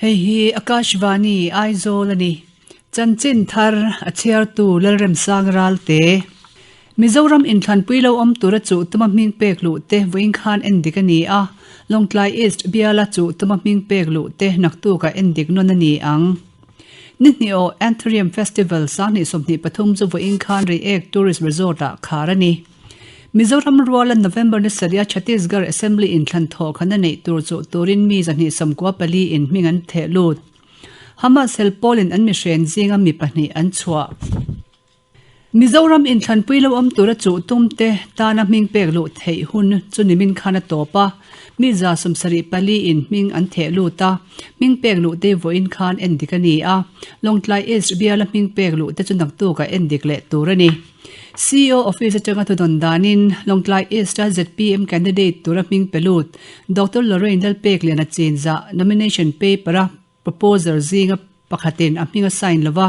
Hei hi Akashvani Aizawl a ni. Chanchin thar a chhiartu Lalremsang Ralte. Mizoram inthlanpui lo awm tura chuh tuma hming pek luh te vawiin khan endik a ni a, Lawngtlai East biala chuh tuma hming pek luh te naktukah endik nawn a ni ang. Ni hnih aw Anthurium Festival 2023 chu vawiin khan Reiek Tourist Resort-ah khar a ni. Mizoram ruala November ni sarih a Chhattisgarh Assembly inthlan thawh khan a neih tur chu turin mi 294 in hming an theh lut. Hamas hel pawlin an mihren zinga mi pahnih an chhuah. Mizoram inthlanpui lo awm tura chuh tumte tana hming pek luh theih hun chu nimin khan a tawp a, mi 74 in hming an theh lut a, hming pek luh te vawiin khan endik a ni a, Lawngtlai East biala hming pek luh te chu naktukah endik leh tur a ni. CEO office atanga thudawn danin Lawngtlai East-a zpm candidate tura hming pe lut Doctor Lorraine Lalpekliana chinzah nomination paper-a proposer zinga pakhatin a hming a sign lo va,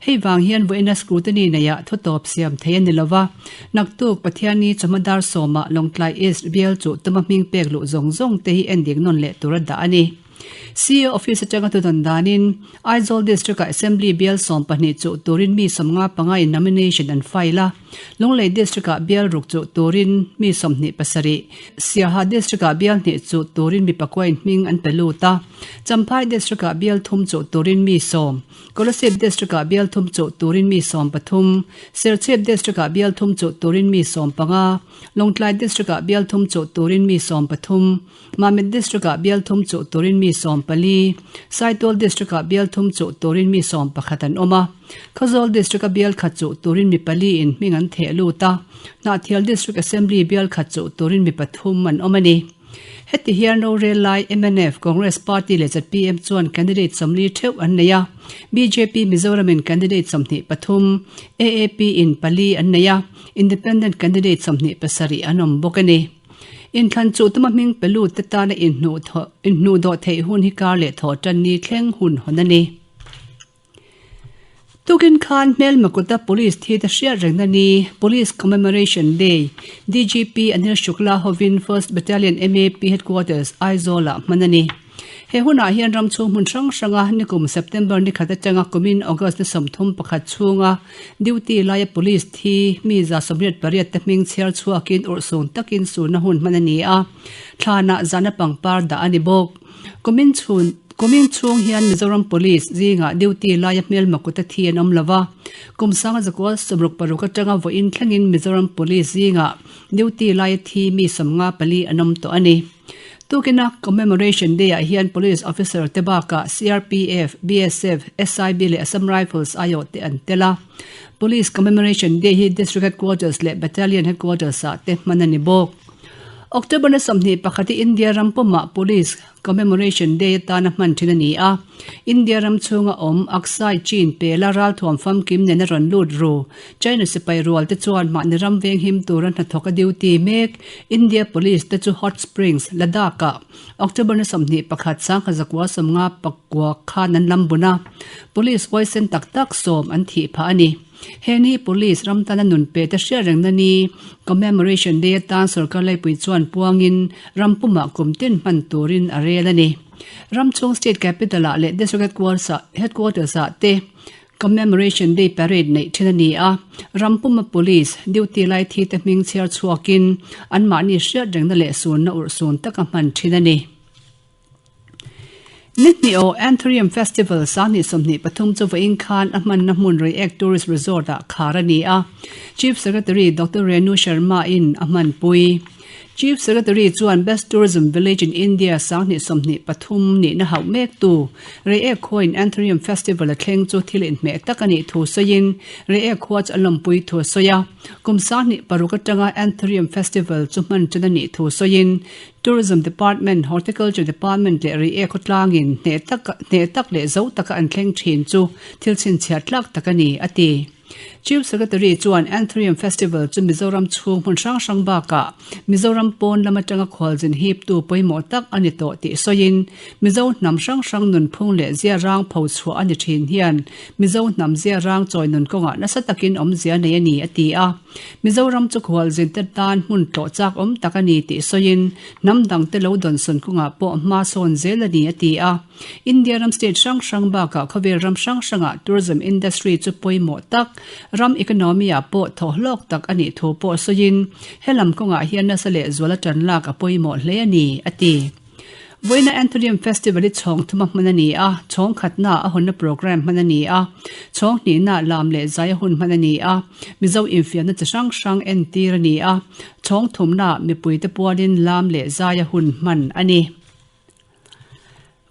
hei vang hian vawiina scrutiny neihah thutawp siam thei a ni lo va. Naktuk Pathianni chawhma dar sawmah Lawngtlai East bial chu tuma hming pek luh zawng zawng te hi endik nawn leh tur a dah a ni. CEO office atanga thudawn danin Aizawl District-ah Assembly bial 12 chuh turin mi 55 in nomination an file a, Lunglei District-ah bial ruk chuh turin mi 27, Siaha District-ah bial hnih chuh turin mi pakuain hming an pe lut a, Champhai District-ah bial thum chuh turin mi sawm, Kolasib District-ah bial thum chuh turin mi 13, Serchhip District-ah bial thum chuh turin mi 15, Lawngtlai District-ah bial thum chuh turin mi 13, Mamit District-ah bial thum chuh turin mi 14, Saitual District-ah bial thum chuh turin mi 11 an awm a. Khawzawl District-a bial khat chuh turin mi pali in hming an theh lut a, Hnahthial District Assembly bial khat chuh turin mi pathum an awm a ni. Heti hian rorel lai mnf, Congress Party leh zpm chuan candidate 40 theuh an nei a, bjp Mizoramin candidate 23, AAP in pali an nei a, Independent candidate 27 an awm bawk a ni. Inthlan chuh tuma hming pe lut te tana inhnuhdawh theih hun hi kar leh thawh tan ni thleng hun hawn a ni. Tukin khan hmelma kuta Police thi te hriat rengna ni, Police Commemoration Day, DGP Anil Shukla hovin First Battalion MAP Headquarters, Aizawl-ah hman a ni. He hunah hian ram chhung hmun hrang hranga nikum September ni khat atanga kumin August ni 31 chhunga duty laia Police thi mi 88 te hming chhiar chhuakin urhsun takin sunna hun hman a ni a, thlanah zana pangpar dah a ni bawk. Kumin chhun Kumin chhung hian Mizoram Police zingah duty laia hmelma kuta thi an awm lo va, kum sanga zakual 66 atanga vawiin thlengin Mizoram Police zingah duty laia thi mi 54 an awm tawh a ni. Tukina Commemoration Day-ah hian Police Officer te bakah CRPF, BSF, SIB leh Assam Rifles aiawh te an tel a. Police Commemoration Day hi District Headquarters leh Battalion Headquarters-ah te hman a ni bawk. October ni 21 hi India ram pumah Police Commemoration Day atana hman thin a ni a. India ram chhunga awm Aksai Chin pela ralthuam famkim nena rawn lut ru China sipai rual te chuan mahni ram venghim tura hnathawk a duty mek India Police te chu Hot Springs, Ladakh-ah October ni 21 1959 khan an lam bun a, Police huaisen tak tak sawm an thih phah a ni. He ni Police ram tana nun pe te hriat rengna ni Commemoration Day atan sorkar laipui chuan puangin ram pumah kum tin hman turin a rel a ni. Ram chhung State Capital-ah leh District Headquarters-ah te Commemoration Day Parade neih thin a ni a, ram puma Police duty lai thi te hming chhiar chhuakin anmahni hriat rengna leh sunna urhsun taka hman thin a ni. Ni hnih aw Anthurium Festival 2023 chu vawiin khan a hmanna hmun Reiek Tourist Resort-ah khar a ni a, Chief Secretary Doctor Renu Sharma in a hmanpui. Chief Secretary chuan Best Tourism Village in India 2023 nihna hauh mek tu Reiek khuain Anthurium Festival a thleng chu thil inhmeh tak a nih thu sawiin Reiek khua chu a lawmpui thu a sawi a. Kum 26 atanga Anthurium Festival chu hman tan a nih thu sawiin Tourism Department, Horticulture Department leh Reiek khawtlangin hneh tak hneh tak leh zo taka an thleng thin chu thil chhinchhiah tlak tak a ni, a ti. Chief Secretary chuan Anthurium Festival chu Mizoram chhung hmun hrang hrang bakah Mizoram pawn lam atanga khualzin hiptu pawimawh tak a ni tawh tih sawiin Mizo hnam hrang hrang nunphung leh ziarang pho chhuah a ni thin hian Mizo hnam ziarang chawi nun kawngah nasa takin awmzia nei a ni a ti a. Mizoram chu khualzin te tan hmun tlawh chak awm tak a ni tih sawiin hnam dangte lo dawnsawn kawngah pawh hma sawn zel a ni a ti a. India ram state hrang hrang bakah khawvel ram hrang hrangah tourism industry chu pawimawh tak, ram economy ah pawh thawh hlawk tak a nih thu pawh sawiin helam kawngah hian nasa leh zuala tan lak a pawimawh hle a ni, a ti. Vawiina Anthurium Festival hi chhawng thuma hman a ni a, chhawng khatnaah a hawnna programme hman a ni a, chhawng hnihnaah lam leh zai a hun hman a ni a, Mizo infiamna chi hrang hrang entir a ni a, chhawng thumnaah mipuite pualin lam leh zai a hun hman a ni.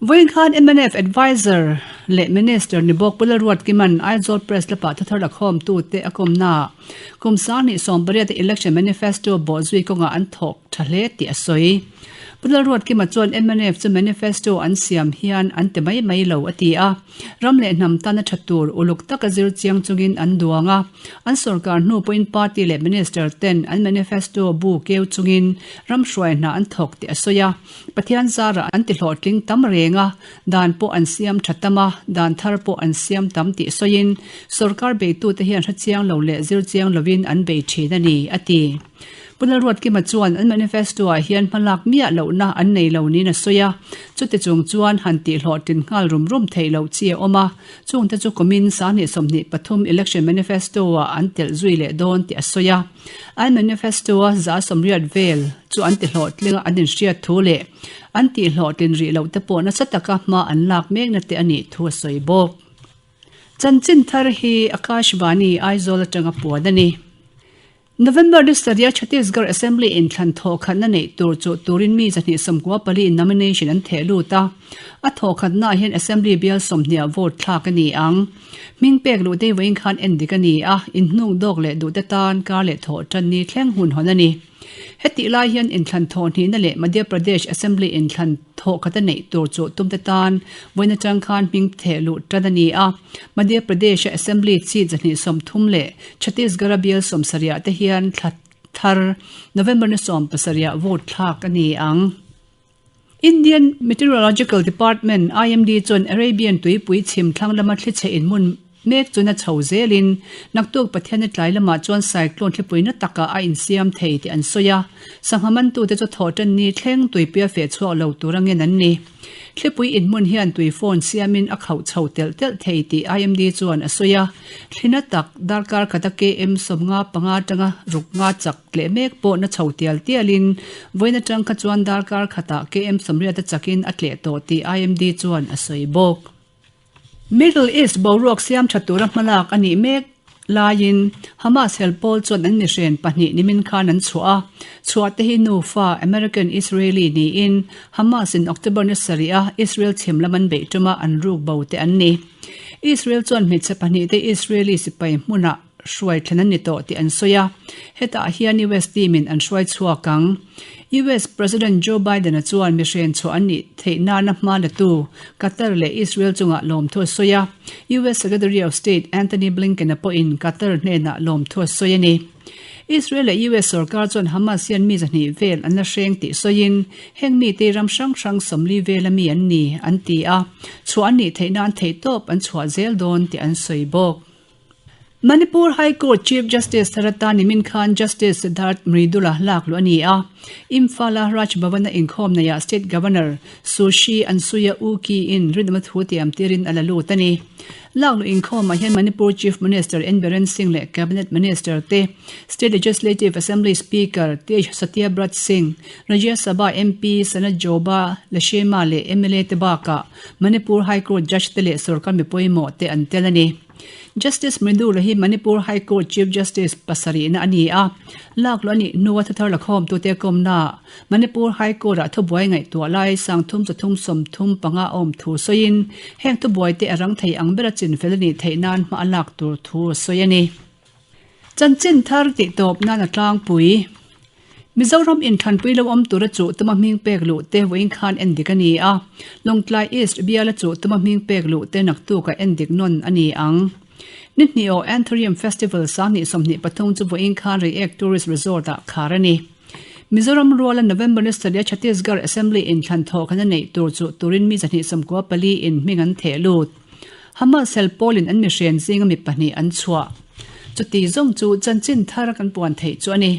Vawiin khan mnf Adviser leh Minister ni bawk Pu Lalruatkima'n Aizawl Press Club-ah thuthar lakhawmtute a kawmnaah kum 2018 a Election Manifesto bawhzui kawngah an thawk tha hle tih a sawi. Pu Lalruatkima chuan mnf chu manifesto an siam hian an ti mai mai lo a ti a, ram leh hnam tana tha tur uluk taka zir chiang chungin an duang a, an sorkar hnu pawhin party leh minister ten an manifesto bu keu chungin ram hruai hna an thawk tih a sawi a. Pathian zarah an ti hlawhtling tam reng a, dan pawh an siam tha tam a, dan thar pawh an siam tam tih sawiin sorkar beitute hian hre chiang lo leh zir chiang lovin an bei thin a ni, a ti. Pu Lalruatkima chuan an manifesto-ah hian hmalak miah lohna an nei lo niin a sawi a, chuti chung chuan han tih hlawhtlin nghal rum rum theih loh chi a awm a, chungte chu kumin 2023 election manifesto-ah an telh zui leh dawn tih a sawi a. An manifesto-a 80 vel chu an ti hlawhtling a, an inhriat thu leh an tih hlawhtlin rih loh te pawh nasa taka hma an lak mekna te a nih thu a sawi bawk. Chanchin thar hi Akashvani Aizawl atanga puan a ni. November ni sarih-a Chhattisgarh Assembly inthlan thawhkhatna neih tur chu turin mi 294 in nomination an theh lut a, a thawhkhatnaah hian Assembly bial 20 ah vote thlak a ni ang. Hming pek luh te vawiin khan en dik a ni a, inhnuk dawk leh duhte tan kar leh thawh tan ni thleng hun hawn a ni. Hetih lai hian inthlan thawh hnihna leh Madhya Pradesh Assembly inthlan thawh khata neih tur chu tumte tan vawiin atang khan hming theh luh tan a ni a. Madhya Pradesh-a Assembly seat 230 leh Chhattisgarh-a bial 70 te hian thla thar November ni 17 ah vote thlak a ni ang. Indian Meteorological Department, IMD, chuan Arabian tuipui chhim thlang lama thli chhe inhmun mek chu na chho zelin naktuk Pathianna tlai lamah chuan cyclone thlipui na takah a insiam thei tih an sawi a, sangha mantute chu thawhtan ni thleng tuipuia feh chhuak lo tur a ngen an ni. Thlipui inhmun hian tui phone siamin a khauh chho telh telh thei tih IMD chuan a sawi a, thli na tak darkar khata KM 55 atanga ruk nga chak tleh mek pawh na chho tial tialin vawiin atang kha chuan darkar khatah KM 80 a chakin a tleh tawh tih IMD chuan a sawi bawk. Middle East boruak siam tha tura hmalak a nih mek laiin Hamas hel pawl chuan an mihren pahnih nimin khan an chhuah a. Chhuah te hi nufa American Israeli niin Hamas in October ni sarih a Israel chhim lam an beih tuma an ruk bo te an ni. Israel chuan hmeichhe pahnih te Israeli sipai hmunah hruai thlen an ni tawh tih an sawi a, hetah hian US team in an hruai chhuak ang. US President Joe Biden-a chuan mihren chhuah an nih theih nana hma latu Qatar leh Israel chungah lawmthu a sawi a, US Secretary of State Antony Blinken-a pawhin Qatar hnenah lawmthu a sawi a ni. Israel leh US sorkar chuan Hamas hian mi 200 vel an la hreng tih sawiin heng mite ram hrang hrang 40 vela mi an ni an ti a, chhuah an nih theih nan theihtawp an chhuah zel dawn tih an sawi bawk. Manipur High Court Chief Justice Tharata nimin khan Justice Siddharth Mridula lak luh a ni a. Imphal-a Raj Bhavan-a inkhawm neiah State Governor Sushi Ansuya Uki-in rinawma thu tiam tirin a la lut a ni. Lak luh inkhawmah hian Manipur Chief Minister N Biren Singh leh Cabinet Minister te, State Legislative Assembly Speaker Tej Satyabrat Singh, Rajya Sabha MP Sanajoba Lashema leh mla te bakah Manipur High Court Judge te leh sorkar mi pawimawh te an tel a ni. Justice Mridula hi Manipur High Court Chief Justice pasarihna a ni a, lak luh a nih hnua thuthar lakhawmtute kawmnaah Manipur High Court-ah thubuai ngaihtuah lai 3335 a awm thu sawiin heng thubuaite a rang thei ang bera chinfel a nih theih nan hma a lak tur thu a sawi a ni. Chanchin thar tih tawp nan a tlangpui. Mizoram inthlanpui lo awm tura chuh tuma hming pek luh te vawiin khan en dik a ni a, Lawngtlai East biala chuh tuma hming pek luh te naktukah en dik nawn a ni ang. Ni hnih aw Anthurium Festival 2023 chu vawiin khan Reiek Tourist Resort-ah khar a ni. Mizoram ruala November ni sarih a Chhattisgarh Assembly inthlan thawhkhana neih tur chu turin mi 294 in hming an theh lut. Hamas hel pawlin an mihren zinga mi pahnih an chhuah. Chuti zawng chu chanchin thar kan puan theih chu a ni.